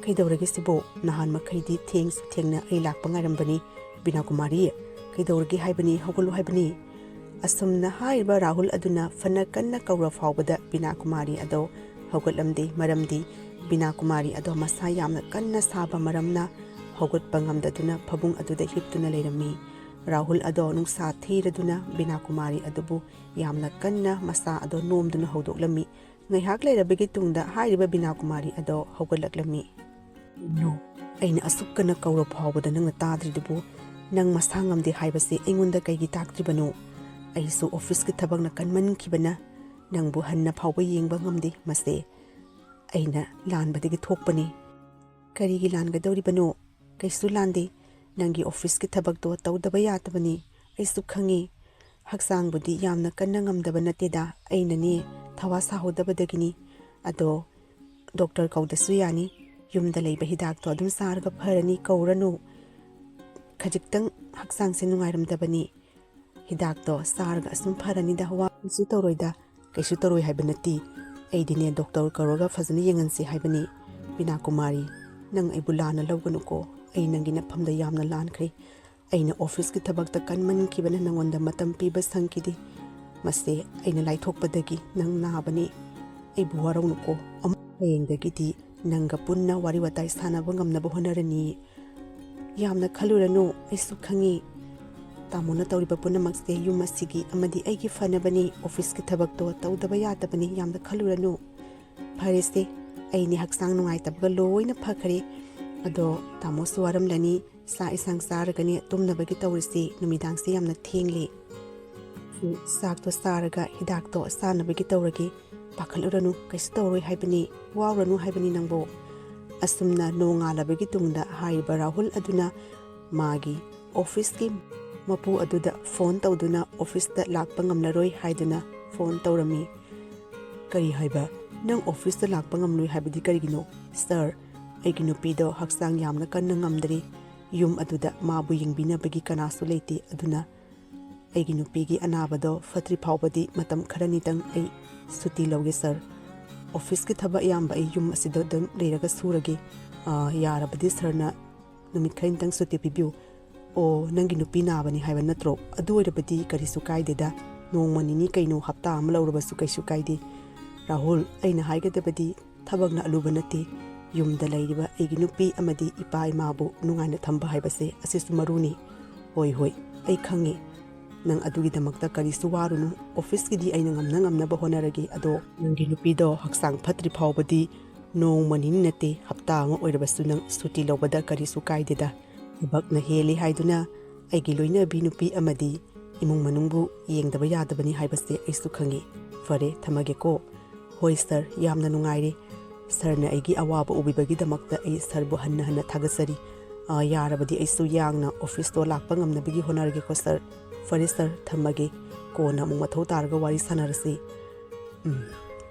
ꯀꯩꯗꯧꯔꯒꯦ ꯁꯤꯕꯣ? ꯅꯍꯥꯟ ꯃꯈꯩꯗꯤ ꯊꯦꯡꯁꯨ ꯊꯦꯡꯅ ꯑꯩ ꯂꯥꯛꯄ ꯉꯥꯏꯔꯝꯕꯅꯤ꯫ ꯕꯤꯅꯥ ꯀꯨꯃꯥꯔꯤ, ꯀꯩꯗꯧꯔꯒꯦ ꯍꯥꯏꯕꯅꯤ? ꯍꯧꯒꯠꯂꯨ ꯍꯥꯏꯕꯅꯤ꯫" ꯑꯁꯨꯝꯅ ꯍꯥꯏꯔꯤꯕ ꯔꯥꯍꯨꯜ ꯑꯗꯨꯅ ꯐꯅ ꯀꯟꯅ ꯀꯧꯔ ꯐꯥꯎꯕꯗ ꯕꯤꯅꯥ ꯀꯨꯃꯥꯔꯤ ꯑꯗꯣ ꯍꯧꯒꯠꯂꯝꯗꯦ꯫ ꯃꯔꯝꯗꯤ ꯕꯤꯅꯥ ꯀꯨꯃꯥꯔꯤ ꯑꯗꯣ ꯃꯁꯥ ꯌꯥꯝꯅ ꯀꯟꯅ ꯁꯥꯕ ꯃꯔꯝꯅ ꯍꯧꯒꯠꯄ ꯉꯝꯗꯗꯨꯅ ꯐꯃꯨꯡ ꯑꯗꯨꯗ ꯍꯤꯞꯇꯨꯅ ꯂꯩꯔꯝꯃꯤ꯫ ꯔꯥꯍꯨꯜ ꯑꯗꯣ ꯅꯨꯡꯁꯥ ꯊꯤꯔꯗꯨꯅ ꯕꯤꯅꯥ ꯀꯨꯃꯥꯔꯤ ꯑꯗꯨꯕꯨ ꯌꯥꯝꯅ ꯀꯟꯅ ꯃꯁꯥ ꯑꯗꯣ ꯅꯣꯝꯗꯨꯅ ꯍꯧꯗꯣꯛꯂꯝꯃꯤ꯫ ꯉꯥꯏꯍꯥꯛ ꯂꯩꯔꯕꯒꯤ ꯇꯨꯡꯗ ꯍꯥꯏꯔꯤꯕ ꯕꯤꯅꯥ ꯀꯨꯃꯥꯔꯤ ꯑꯗꯣ ꯍꯧꯒꯠꯂꯛꯂꯝꯃꯤ꯫ "ꯀꯩꯅꯣ? ꯑꯩꯅ ꯑꯁꯨꯛ ꯀꯟꯅ ꯀꯧꯔ ꯐꯥꯎꯕꯗ ꯅꯪꯅ ꯇꯥꯗ꯭ꯔꯤꯗꯨꯕꯨ? ꯅꯪ ꯃꯁꯥ ꯉꯝꯗꯦ ꯍꯥꯏꯕꯁꯦ ꯑꯩꯉꯣꯟꯗ ꯀꯩꯒꯤ ꯇꯥꯛꯇ꯭ꯔꯤꯕꯅꯣ? ꯑꯩꯁꯨ ꯑꯣꯐꯤꯁꯀꯤ ꯊꯕꯛꯅ ꯀꯟꯃꯟꯈꯤꯕꯅ ꯅꯪꯕꯨ ꯍꯟꯅ ꯐꯥꯎꯕ ꯌꯦꯡꯕ ꯉꯝꯗꯦ꯫ ꯃꯁꯦ ꯑꯩꯅ ꯂꯥꯟꯕꯗꯒꯤ ꯊꯣꯛꯄꯅꯤ꯫ ꯀꯔꯤꯒꯤ ꯂꯥꯟꯒꯗꯧꯔꯤꯕꯅꯣ? ꯀꯩꯁꯨ ꯂꯥꯟꯗꯦ꯫ ꯅꯪꯒꯤ ꯑꯣꯐꯤꯁꯀꯤ ꯊꯕꯛꯇꯣ ꯇꯧꯗꯕ ꯌꯥꯗꯕꯅꯤ꯫ ꯑꯩꯁꯨ ꯈꯪꯉꯤ꯫ ꯍꯛꯆꯥꯡꯕꯨꯗꯤ ꯌꯥꯝꯅ ꯀꯟꯅ ꯉꯝꯗꯕ ꯅꯠꯇꯦꯗ꯫ ꯑꯩꯅꯅꯦ ꯊꯋꯥ ꯁꯥꯍꯧꯗꯕꯗꯒꯤꯅꯤ꯫ ꯑꯗꯣ ꯗꯣꯛꯇꯔ ꯀꯧꯗꯁꯨ ꯌꯥꯅꯤ꯫ ꯌꯨꯝꯗ ꯂꯩꯕ ꯍꯤꯗꯥꯛꯇꯣ ꯑꯗꯨꯝ ꯆꯥꯔꯒ ꯐꯔꯅꯤ, ꯀꯧꯔꯅꯨ꯫ ꯈꯖꯤꯛꯇꯪ ꯍꯛꯆꯥꯡꯁꯦ ꯅꯨꯡꯉꯥꯏꯔꯝꯗꯕꯅꯤ꯫ ꯍꯤꯗꯥꯛꯇꯣ ꯆꯥꯔꯒ ꯑꯁꯨꯝ ꯐꯔꯅꯤꯗ, ꯋꯥ ꯀꯩꯁꯨ ꯇꯧꯔꯣꯏꯗ꯫ ꯀꯩꯁꯨ ꯇꯧꯔꯣꯏ ꯍꯥꯏꯕ ꯅꯠꯇꯦ꯫ ꯑꯩꯗꯤꯅꯦ ꯗꯣꯛꯇꯔ ꯀꯧꯔꯒ ꯐꯖꯅ ꯌꯦꯡꯍꯟꯁꯤ ꯍꯥꯏꯕꯅꯤ꯫ ꯕꯤꯅꯥ ꯀꯨꯃꯥꯔꯤ, ꯅꯪ ꯑꯩꯕꯨ ꯂꯥꯟꯅ ꯂꯧꯒꯅꯨꯀꯣ꯫ ꯑꯩ ꯅꯪꯒꯤ ꯅꯐꯝꯗ ꯌꯥꯝꯅ ꯂꯥꯟꯈ꯭ꯔꯦ꯫ ꯑꯩꯅ ꯑꯣꯐꯤꯁꯀꯤ ꯊꯕꯛꯇ ꯀꯟꯃꯟꯈꯤꯕꯅ ꯅꯪꯉꯣꯟꯗ ꯃꯇꯝ ꯄꯤꯕ ꯁꯪꯈꯤꯗꯦ꯫ ꯃꯁꯦ ꯑꯩꯅ ꯂꯥꯏꯊꯣꯛꯄꯗꯒꯤ ꯅꯪ ꯅꯥꯕꯅꯤ꯫ ꯑꯩꯕꯨ ꯋꯥꯔꯧꯅꯨꯀꯣ꯫ ꯑꯃꯨꯛ ꯍꯌꯦꯡꯗꯒꯤꯗꯤ ꯅꯪꯒ ꯄꯨꯟꯅ ꯋꯥꯔꯤ ꯋꯥꯇꯥꯏ ꯁꯥꯟꯅꯕ ꯉꯝꯅꯕ ꯍꯣꯠꯅꯔꯅꯤ꯫ ꯌꯥꯝꯅ ꯈꯜꯂꯨꯔꯅꯨ, ꯑꯩꯁꯨ ꯈꯪꯉꯤ꯫ ꯇꯥꯃꯣꯅ ꯇꯧꯔꯤꯕ ꯄꯨꯝꯅꯃꯛꯁꯦ ꯌꯨꯝ ꯑꯁꯤꯒꯤ ꯑꯃꯗꯤ ꯑꯩꯒꯤ ꯐꯅꯕꯅꯤ꯫ ꯑꯣꯐꯤꯁꯀꯤ ꯊꯕꯛꯇꯣ ꯇꯧꯗꯕ ꯌꯥꯗꯕꯅꯤ, ꯌꯥꯝꯅ ꯈꯜꯂꯨꯔꯅꯨ꯫ ꯐꯔꯦꯁꯦ, ꯑꯩꯅꯦ ꯍꯛꯆꯥꯡ ꯅꯨꯡꯉꯥꯏꯇꯕꯒ ꯂꯣꯏꯅ ꯐꯈ꯭ꯔꯦ꯫ ꯑꯗꯣ ꯇꯥꯃꯣꯁꯨ ꯋꯥꯔꯝꯂꯅꯤ, ꯆꯥꯛ ꯏꯟꯁꯥꯡ ꯆꯥꯔꯒꯅꯦ ꯇꯨꯝꯅꯕꯒꯤ ꯇꯧꯔꯁꯤ, ꯅꯨꯃꯤꯗꯥꯡꯁꯦ ꯌꯥꯝꯅ ꯊꯦꯡꯂꯦ꯫ ꯆꯥꯛꯇꯣ ꯆꯥꯔꯒ ꯍꯤꯗꯥꯛꯇꯣ ꯆꯥꯅꯕꯒꯤ ꯇꯧꯔꯒꯦ꯫ ꯄꯥꯈꯠꯂꯨꯔꯅꯨ, ꯀꯩꯁꯨ ꯇꯧꯔꯣꯏ ꯍꯥꯏꯕꯅꯤ, ꯋꯥꯔꯨꯔꯅꯨ ꯍꯥꯏꯕꯅꯤ ꯅꯪꯕꯨ꯫ ꯑꯁꯨꯝꯅ ꯅꯣꯡꯉꯥꯜꯂꯕꯒꯤ ꯇꯨꯡꯗ ꯍꯥꯏꯔꯤꯕ ꯔꯥꯍꯨꯜ ꯑꯗꯨꯅ ꯃꯥꯒꯤ ꯑꯣꯐꯤꯁꯀꯤ ꯃꯄꯨ ꯑꯗꯨꯗ ꯐꯣꯟ ꯇꯧꯗꯨꯅ ꯑꯣꯐꯤꯁꯇ ꯂꯥꯛꯄ ꯉꯝꯂꯔꯣꯏ ꯍꯥꯏꯗꯨꯅ ꯐꯣꯟ ꯇꯧꯔꯝꯃꯤ꯫ "ꯀꯔꯤ ꯍꯥꯏꯕ? ꯅꯪ ꯑꯣꯐꯤꯁꯇ ꯂꯥꯛꯄ ꯉꯝꯂꯣꯏ ꯍꯥꯏꯕꯗꯤ ꯀꯔꯤꯒꯤꯅꯣ?" "ꯁꯥꯔ, ꯑꯩꯒꯤ ꯅꯨꯄꯤꯗꯣ ꯍꯛꯆꯥꯡ ꯌꯥꯝꯅ ꯀꯟꯅ ꯉꯝꯗ꯭ꯔꯤ꯫ ꯌꯨꯝ ꯑꯗꯨꯗ ꯃꯥꯕꯨ ꯌꯦꯡꯕꯤꯅꯕꯒꯤ ꯀꯅꯥꯁꯨ ꯂꯩꯇꯦ꯫ ꯑꯗꯨꯅ ꯑꯩꯒꯤ ꯅꯨꯄꯤꯒꯤ ꯑꯅꯥꯕꯗꯣ ꯐꯠꯇ꯭ꯔꯤ ꯐꯥꯎꯕꯗꯤ ꯃꯇꯝ ꯈꯔꯅꯤꯇꯪ ꯑꯩ ꯁꯨꯇꯤ ꯂꯧꯒꯦ ꯁꯥꯔ꯫ ꯑꯣꯐꯤꯁꯀꯤ ꯊꯕꯛ ꯑꯌꯥꯝꯕ ꯑꯩ ꯌꯨꯝ ꯑꯁꯤꯗ ꯑꯗꯨꯝ ꯂꯩꯔꯒ ꯁꯨꯔꯒꯦ꯫ ꯑꯥ, ꯌꯥꯔꯕꯗꯤ ꯁꯥꯔꯅ ꯅꯨꯃꯤꯠ ꯈꯔꯅꯤꯇꯪ ꯁꯨꯇꯤ ꯄꯤꯕꯤꯌꯨ꯫" "ꯑꯣ, ꯅꯪꯒꯤ ꯅꯨꯄꯤ ꯅꯥꯕꯅꯤ ꯍꯥꯏꯕ ꯅꯠꯇ꯭ꯔꯣ? ꯑꯗꯨ ꯑꯣꯏꯔꯕꯗꯤ ꯀꯔꯤꯁꯨ ꯀꯥꯏꯗꯦꯗ꯫ ꯅꯣꯡꯃ ꯅꯤꯅꯤ ꯀꯩꯅꯣ, ꯍꯞꯇꯥ ꯑꯃ ꯂꯧꯔꯕꯁꯨ ꯀꯩꯁꯨ ꯀꯥꯏꯗꯦ꯫ ꯔꯥꯍꯨꯜ, ꯑꯩꯅ ꯍꯥꯏꯒꯗꯕꯗꯤ ꯊꯕꯛꯅ ꯑꯂꯨꯕ ꯅꯠꯇꯦ꯫ ꯌꯨꯝꯗ ꯂꯩꯔꯤꯕ ꯑꯩꯒꯤ ꯅꯨꯄꯤ ꯑꯃꯗꯤ ꯏꯄꯥ ꯏꯃꯥꯕꯨ ꯅꯨꯡꯉꯥꯏꯅ ꯊꯝꯕ ꯍꯥꯏꯕꯁꯦ ꯑꯁꯤꯁꯨ ꯃꯔꯨꯅꯤ꯫" "ꯍꯣꯏ, ꯍꯣꯏ, ꯑꯩ ꯈꯪꯉꯤ꯫ ꯅꯪ ꯑꯗꯨꯒꯤꯗꯃꯛꯇ ꯀꯔꯤꯁꯨ ꯋꯥꯔꯨꯅꯨ꯫ ꯑꯣꯐꯤꯁꯀꯤꯗꯤ ꯑꯩꯅ ꯉꯝꯅ ꯉꯝꯅꯕ ꯍꯣꯠꯅꯔꯒꯦ꯫ ꯑꯗꯣ ꯅꯪꯒꯤ ꯅꯨꯄꯤꯗꯣ ꯍꯛꯆꯥꯡ ꯐꯠꯇ꯭ꯔꯤ ꯐꯥꯎꯕꯗꯤ ꯅꯣꯡꯃ ꯅꯤꯅꯤ ꯅꯠꯇꯦ, ꯍꯞꯇꯥ ꯑꯃ ꯑꯣꯏꯔꯕꯁꯨ ꯅꯪ ꯁꯨꯇꯤ ꯂꯧꯕꯗ ꯀꯔꯤꯁꯨ ꯀꯥꯏꯗꯦꯗ꯫ ꯊꯕꯛꯅ ꯍꯦꯜꯂꯤ ꯍꯥꯏꯗꯨꯅ ꯑꯩꯒꯤ ꯂꯣꯏꯅꯕꯤ ꯅꯨꯄꯤ ꯑꯃꯗꯤ ꯏꯃꯨꯡ ꯃꯅꯨꯡꯕꯨ ꯌꯦꯡꯗꯕ ꯌꯥꯗꯕꯅꯤ ꯍꯥꯏꯕꯁꯦ ꯑꯩꯁꯨ ꯈꯪꯉꯤ꯫ ꯐꯔꯦ, ꯊꯝꯃꯒꯦꯀꯣ꯫" "ꯍꯣꯏ ꯁꯥꯔ, ꯌꯥꯝꯅ ꯅꯨꯡꯉꯥꯏꯔꯦ꯫ ꯁꯥꯔꯅ ꯑꯩꯒꯤ ꯑꯋꯥꯕ ꯎꯕꯤꯕꯒꯤꯗꯃꯛꯇ ꯑꯩ ꯁꯥꯔꯕꯨ ꯍꯟꯅ ꯍꯟꯅ ꯊꯥꯒꯠꯆꯔꯤ꯫ ꯑꯥ, ꯌꯥꯔꯕꯗꯤ ꯑꯩꯁꯨ ꯌꯥꯡꯅ ꯑꯣꯐꯤꯁꯇꯣ ꯂꯥꯛꯄ ꯉꯝꯅꯕꯒꯤ ꯍꯣꯠꯅꯔꯒꯦꯀꯣ ꯁꯥꯔ꯫ ꯐꯔꯦ ꯁꯥꯔ, ꯊꯝꯃꯒꯦ꯫ ꯀꯣꯟꯅ ꯑꯃꯨꯛ ꯃꯊꯧ ꯇꯥꯔꯒ ꯋꯥꯔꯤ ꯁꯥꯟꯅꯔꯁꯤ꯫ ꯎꯝ,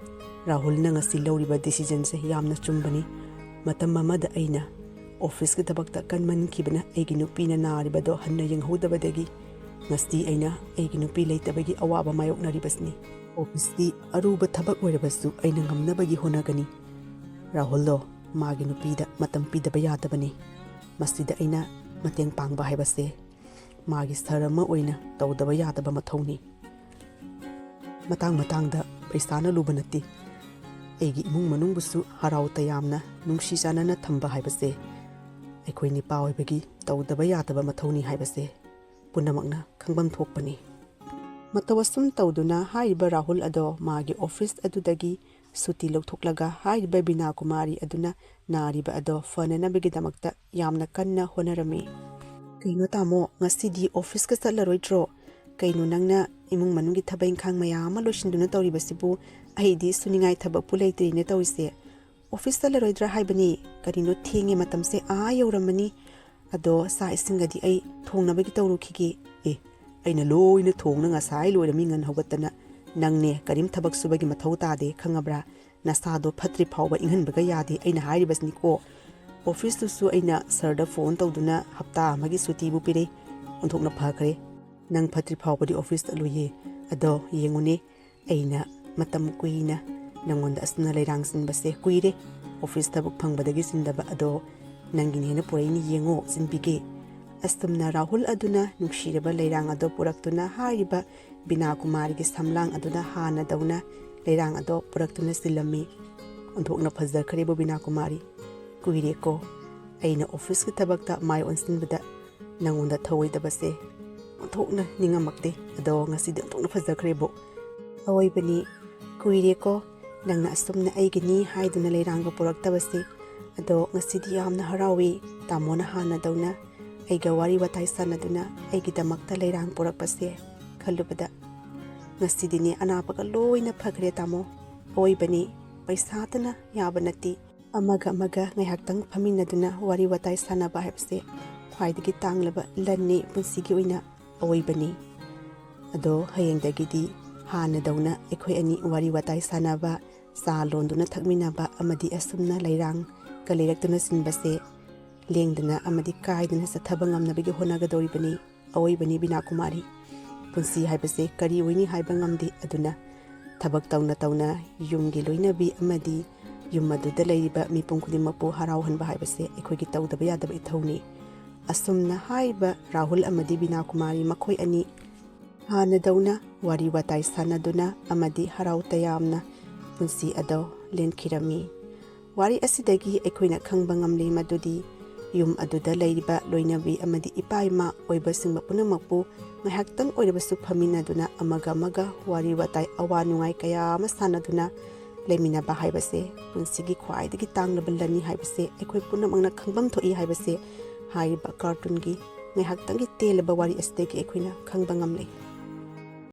ꯔꯥꯍꯨꯜꯅ ꯉꯁꯤ ꯂꯧꯔꯤꯕ ꯗꯤꯁꯤꯖꯟꯁꯦ ꯌꯥꯝꯅ ꯆꯨꯝꯕꯅꯤ꯫ ꯃꯇꯝ ꯑꯃꯗ ꯑꯩꯅ ꯑꯣꯐꯤꯁꯀꯤ ꯊꯕꯛꯇ ꯀꯟꯃꯟꯈꯤꯕꯅ ꯑꯩꯒꯤ ꯅꯨꯄꯤꯅ ꯅꯥꯔꯤꯕꯗꯣ ꯍꯟꯅ ꯌꯦꯡꯍꯧꯗꯕꯗꯒꯤ ꯉꯁꯤ ꯑꯩꯅ ꯑꯩꯒꯤ ꯅꯨꯄꯤ ꯂꯩꯇꯕꯒꯤ ꯑꯋꯥꯕ ꯃꯥꯌꯣꯛꯅꯔꯤꯕꯁꯤꯅꯤ꯫ ꯑꯣꯐꯤꯁꯀꯤ ꯑꯔꯨꯕ ꯊꯕꯛ ꯑꯣꯏꯔꯕꯁꯨ ꯑꯩꯅ ꯉꯝꯅꯕꯒꯤ ꯍꯣꯠꯅꯒꯅꯤ꯫ ꯔꯥꯍꯨꯜꯗꯣ ꯃꯥꯒꯤ ꯅꯨꯄꯤꯗ ꯃꯇꯝ ꯄꯤꯗꯕ ꯌꯥꯗꯕꯅꯤ꯫ ꯃꯁꯤꯗ ꯑꯩꯅ ꯃꯇꯦꯡ ꯄꯥꯡꯕ ꯍꯥꯏꯕꯁꯦ ꯃꯥꯒꯤ ꯁꯥꯔ ꯑꯃ ꯑꯣꯏꯅ ꯇꯧꯗꯕ ꯌꯥꯗꯕ ꯃꯊꯧꯅꯤ꯫ ꯃꯇꯥꯡ ꯃꯇꯥꯡꯗ ꯄꯩꯁꯥꯅ ꯂꯨꯕ ꯅꯠꯇꯦ꯫ ꯑꯩꯒꯤ ꯏꯃꯨꯡ ꯃꯅꯨꯡꯕꯨꯁꯨ ꯍꯔꯥꯎ ꯇꯌꯥꯝꯅ ꯅꯨꯡꯁꯤ ꯆꯥꯟꯅꯅ ꯊꯝꯕ ꯍꯥꯏꯕꯁꯦ ꯑꯩꯈꯣꯏ ꯅꯤꯄꯥ ꯑꯣꯏꯕꯒꯤ ꯇꯧꯗꯕ ꯌꯥꯗꯕ ꯃꯊꯧꯅꯤ ꯍꯥꯏꯕꯁꯦ ꯄꯨꯝꯅꯃꯛꯅ ꯈꯪꯐꯝ ꯊꯣꯛꯄꯅꯤ꯫ ꯃꯇꯧ ꯑꯁꯨꯝ ꯇꯧꯗꯨꯅ ꯍꯥꯏꯔꯤꯕ ꯔꯥꯍꯨꯜ ꯑꯗꯣ ꯃꯥꯒꯤ ꯑꯣꯐꯤꯁ ꯑꯗꯨꯗꯒꯤ ꯁꯨꯇꯤ ꯂꯧꯊꯣꯛꯂꯒ ꯍꯥꯏꯔꯤꯕ ꯕꯤꯅꯥ ꯀꯨꯃꯥꯔꯤ ꯑꯗꯨꯅ ꯅꯥꯔꯤꯕ ꯑꯗꯣ ꯐꯅꯅꯕꯒꯤꯗꯃꯛꯇ ꯌꯥꯝꯅ ꯀꯟꯅ ꯍꯣꯠꯅꯔꯝꯃꯤ꯫ "ꯀꯩꯅꯣ ꯇꯥꯃꯣ, ꯉꯁꯤꯗꯤ ꯑꯣꯐꯤꯁꯀ ꯆꯠꯂꯔꯣꯏꯗ꯭ꯔꯣ? ꯀꯩꯅꯣ ꯅꯪꯅ ꯏꯃꯨꯡ ꯃꯅꯨꯡꯒꯤ ꯊꯕꯛ ꯏꯪꯈꯥꯡ ꯃꯌꯥꯝ ꯑꯃ ꯂꯣꯏꯁꯤꯟꯗꯨꯅ ꯇꯧꯔꯤꯕꯁꯤꯕꯨ? ꯑꯩꯗꯤ ꯁꯨꯅꯤꯡꯉꯥꯏ ꯊꯕꯛꯄꯨ ꯂꯩꯇ꯭ꯔꯤꯅꯦ ꯇꯧꯔꯤꯁꯦ꯫ ꯑꯣꯐꯤꯁ ꯆꯠꯂꯔꯣꯏꯗ꯭ꯔꯥ ꯍꯥꯏꯕꯅꯤ? ꯀꯔꯤꯅꯣ ꯊꯦꯡꯉꯦ, ꯃꯇꯝꯁꯦ ꯑꯥ ꯌꯧꯔꯝꯃꯅꯤ꯫ ꯑꯗꯣ ꯆꯥꯛ ꯏꯁꯤꯡꯒꯗꯤ ꯑꯩ ꯊꯣꯡꯅꯕꯒꯤ ꯇꯧꯔꯨꯈꯤꯒꯦ꯫" "ꯑꯦ, ꯑꯩꯅ ꯂꯣꯏꯅ ꯊꯣꯡꯅ ꯉꯁꯥꯏ ꯂꯣꯏꯔꯝꯃꯤ, ꯉꯟ ꯍꯧꯒꯠꯇꯅ꯫ ꯅꯪꯅꯦ ꯀꯔꯤꯝ ꯊꯕꯛ ꯁꯨꯕꯒꯤ ꯃꯊꯧ ꯇꯥꯗꯦ, ꯈꯪꯉꯕ꯭ꯔꯥ? ꯅꯁꯥꯗꯣ ꯐꯠꯇ꯭ꯔꯤ ꯐꯥꯎꯕ ꯏꯪꯍꯟꯕꯒ ꯌꯥꯗꯦ, ꯑꯩꯅ ꯍꯥꯏꯔꯤꯕꯁꯤꯅꯤꯀꯣ꯫ ꯑꯣꯐꯤꯁꯇꯨꯁꯨ ꯑꯩꯅ ꯁꯥꯔꯗ ꯐꯣꯟ ꯇꯧꯗꯨꯅ ꯍꯞꯇꯥ ꯑꯃꯒꯤ ꯁꯨꯇꯤꯕꯨ ꯄꯤꯔꯦ꯫ ꯑꯣꯟꯊꯣꯛꯅ ꯐꯈ꯭ꯔꯦ꯫ ꯅꯪ ꯐꯠꯇ꯭ꯔꯤ ꯐꯥꯎꯕꯗꯤ ꯑꯣꯐꯤꯁ ꯆꯠꯂꯨꯏꯌꯦ꯫ ꯑꯗꯣ ꯌꯦꯡꯉꯨꯅꯦ, ꯑꯩꯅ ꯃꯇꯝ ꯀꯨꯏꯅ ꯅꯪꯉꯣꯟꯗ ꯑꯁꯨꯝꯅ ꯂꯩꯔꯥꯡ ꯆꯤꯟꯕꯁꯦ ꯀꯨꯏꯔꯦ꯫ ꯑꯣꯐꯤꯁ ꯊꯕꯛ ꯐꯪꯕꯗꯒꯤ ꯆꯤꯟꯗꯕ ꯑꯗꯣ ꯅꯪꯒꯤꯅꯦꯅ ꯄꯨꯔꯛꯏꯅꯤ, ꯌꯦꯡꯉꯣ, ꯆꯤꯟꯕꯤꯒꯦ꯫" ꯑꯁꯨꯝꯅ ꯔꯥꯍꯨꯜ ꯑꯗꯨꯅ ꯅꯨꯡꯁꯤꯔꯕ ꯂꯩꯔꯥꯡ ꯑꯗꯣ ꯄꯨꯔꯛꯇꯨꯅ ꯍꯥꯏꯔꯤꯕ ꯕꯤꯅꯥ ꯀꯨꯃꯥꯔꯤꯒꯤ ꯁꯝꯂꯥꯡ ꯑꯗꯨꯗ ꯍꯥꯟꯅꯗꯧꯅ ꯂꯩꯔꯥꯡ ꯑꯗꯣ ꯄꯨꯔꯛꯇꯨꯅ ꯆꯤꯜꯂꯝꯃꯤ꯫ ꯑꯣꯟꯊꯣꯛꯅ ꯐꯖꯈ꯭ꯔꯦꯕꯨ ꯕꯤꯅꯥ ꯀꯨꯃꯥꯔꯤ꯫ ꯀꯨꯏꯔꯦꯀꯣ ꯑꯩꯅ ꯑꯣꯐꯤꯁꯀꯤ ꯊꯕꯛꯇ ꯃꯥꯏ ꯑꯣꯟꯁꯤꯟꯕꯗ ꯅꯪꯉꯣꯟꯗ ꯊꯧꯑꯣꯏꯗꯕꯁꯦ ꯑꯣꯟꯊꯣꯛꯅ ꯅꯤꯡꯉꯝꯃꯛꯇꯦ꯫ ꯑꯗꯣ ꯉꯁꯤꯗꯤ ꯑꯣꯟꯊꯣꯛꯅ ꯐꯖꯈ꯭ꯔꯦꯕꯨ꯫ ꯑꯋꯣꯏꯕꯅꯤ, ꯀꯨꯏꯔꯦꯀꯣ ꯅꯪꯅ ꯑꯁꯨꯝꯅ ꯑꯩꯒꯤꯅꯤ ꯍꯥꯏꯗꯨꯅ ꯂꯩꯔꯥꯡꯒ ꯄꯨꯔꯛꯇꯕꯁꯦ꯫ ꯑꯗꯣ ꯉꯁꯤꯗꯤ ꯌꯥꯝꯅ ꯍꯔꯥꯎꯏ, ꯇꯥꯃꯣꯅ ꯍꯥꯟꯅꯗꯧꯅ ꯑꯩꯒ ꯋꯥꯔꯤ ꯋꯥꯇꯥꯏ ꯁꯥꯟꯅꯗꯨꯅ ꯑꯩꯒꯤꯗꯃꯛꯇ ꯂꯩꯔꯥꯡ ꯄꯨꯔꯛꯄꯁꯦ ꯈꯜꯂꯨꯕꯗ꯫ ꯉꯁꯤꯗꯤꯅꯦ ꯑꯅꯥꯕꯒ ꯂꯣꯏꯅ ꯐꯈ꯭ꯔꯦ ꯇꯥꯃꯣ꯫ ꯑꯋꯣꯏꯕꯅꯤ, ꯄꯩꯁꯥꯇꯅ ꯌꯥꯕ ꯅꯠꯇꯦ꯫ ꯑꯃꯒ ꯑꯃꯒ ꯉꯥꯏꯍꯥꯛꯇꯪ ꯐꯝꯃꯤꯟꯅꯗꯨꯅ ꯋꯥꯔꯤ ꯋꯥꯇꯥꯏ ꯁꯥꯟꯅꯕ ꯍꯥꯏꯕꯁꯦ ꯈ꯭ꯋꯥꯏꯗꯒꯤ ꯇꯥꯡꯂꯕ ꯂꯟꯅꯤ, ꯄꯨꯟꯁꯤꯒꯤ ꯑꯣꯏꯅ ꯑꯣꯏꯕꯅꯤ꯫ ꯑꯗꯣ ꯍꯌꯦꯡꯗꯒꯤꯗꯤ ꯍꯥꯟꯅꯗꯧꯅ ꯑꯩꯈꯣꯏ ꯑꯅꯤ ꯋꯥꯔꯤ ꯋꯥꯇꯥꯏ ꯁꯥꯟꯅꯕ, ꯆꯥ ꯂꯣꯟꯗꯨꯅ ꯊꯛꯃꯤꯟꯅꯕ ꯑꯃꯗꯤ ꯑꯁꯨꯝꯅ ꯂꯩꯔꯥꯡꯒ ꯂꯩꯔꯛꯇꯨꯅ ꯆꯤꯟꯕꯁꯦ ꯂꯦꯡꯗꯅ ꯑꯃꯗꯤ ꯀꯥꯏꯗꯅ ꯆꯠꯊꯕ ꯉꯝꯅꯕꯒꯤ ꯍꯣꯠꯅꯒꯗꯧꯔꯤꯕꯅꯤ꯫ ꯑꯑꯣꯏꯕꯅꯤ ꯕꯤꯅꯥ ꯀꯨꯃꯥꯔꯤ꯫ ꯄꯨꯟꯁꯤ ꯍꯥꯏꯕꯁꯦ ꯀꯔꯤ ꯑꯣꯏꯅꯤ ꯍꯥꯏꯕ ꯉꯝꯗꯦ꯫ ꯑꯗꯨꯅ ꯊꯕꯛ ꯇꯧꯅ ꯇꯧꯅ ꯌꯨꯝꯒꯤ ꯂꯣꯏꯅꯕꯤ ꯑꯃꯗꯤ ꯌꯨꯝ ꯑꯗꯨꯗ ꯂꯩꯔꯤꯕ ꯃꯤꯄꯨꯝ ꯈꯨꯗꯤꯡꯃꯛꯄꯨ ꯍꯔꯥꯎꯍꯟꯕ ꯍꯥꯏꯕꯁꯦ ꯑꯩꯈꯣꯏꯒꯤ ꯇꯧꯗꯕ ꯌꯥꯗꯕ ꯏꯊꯧꯅꯤ꯫ ꯑꯁꯨꯝꯅ ꯍꯥꯏꯔꯤꯕ ꯔꯥꯍꯨꯜ ꯑꯃꯗꯤ ꯕꯤꯅꯥ ꯀꯨꯃꯥꯔꯤ ꯃꯈꯣꯏ ꯑꯅꯤ ꯍꯥꯟꯅꯗꯧꯅ ꯋꯥꯔꯤ ꯋꯥꯇꯥꯏ ꯁꯥꯟꯅꯗꯨꯅ ꯑꯃꯗꯤ ꯍꯔꯥꯎ ꯇꯌꯥꯝꯅ ꯄꯨꯟꯁꯤ ꯑꯗꯨ ꯂꯦꯟꯈꯤꯔꯝꯃꯤ꯫ ꯋꯥꯔꯤ ꯑꯁꯤꯗꯒꯤ ꯑꯩꯈꯣꯏꯅ ꯈꯪꯕ ꯉꯝꯂꯤ ꯃꯗꯨꯗꯤ ꯌꯨꯝ ꯑꯗꯨꯗ ꯂꯩꯔꯤꯕ ꯂꯣꯏꯅꯕꯤ ꯑꯃꯗꯤ ꯏꯄꯥ ꯏꯃꯥ ꯑꯣꯏꯕꯁꯤꯡꯕ ꯄꯨꯝꯅꯃꯛꯄꯨ ꯉꯥꯏꯍꯥꯛꯇꯪ ꯑꯣꯏꯔꯕꯁꯨ ꯐꯝꯃꯤꯟꯅꯗꯨꯅ ꯑꯃꯒ ꯑꯃꯒ ꯋꯥꯔꯤ ꯋꯥꯇꯥꯏ ꯑꯋꯥ ꯅꯨꯡꯉꯥꯏ ꯀꯌꯥ ꯑꯃ ꯁꯥꯟꯅꯗꯨꯅ ꯂꯩꯃꯤꯟꯅꯕ ꯍꯥꯏꯕꯁꯦ ꯄꯨꯟꯁꯤꯒꯤ ꯈ꯭ꯋꯥꯏꯗꯒꯤ ꯇꯥꯡꯂꯕ ꯂꯟꯅꯤ ꯍꯥꯏꯕꯁꯦ ꯑꯩꯈꯣꯏ ꯄꯨꯝꯅꯃꯛꯅ ꯈꯪꯐꯝ ꯊꯣꯛꯏ ꯍꯥꯏꯕꯁꯦ ꯍꯥꯏꯔꯤꯕ ꯀꯥꯔꯇꯨꯟꯒꯤ ꯉꯥꯏꯍꯥꯛꯇꯪꯒꯤ ꯇꯦꯜꯂꯕ ꯋꯥꯔꯤ ꯑꯁꯤꯗꯒꯤ ꯑꯩꯈꯣꯏꯅ ꯈꯪꯕ ꯉꯝꯂꯦ꯫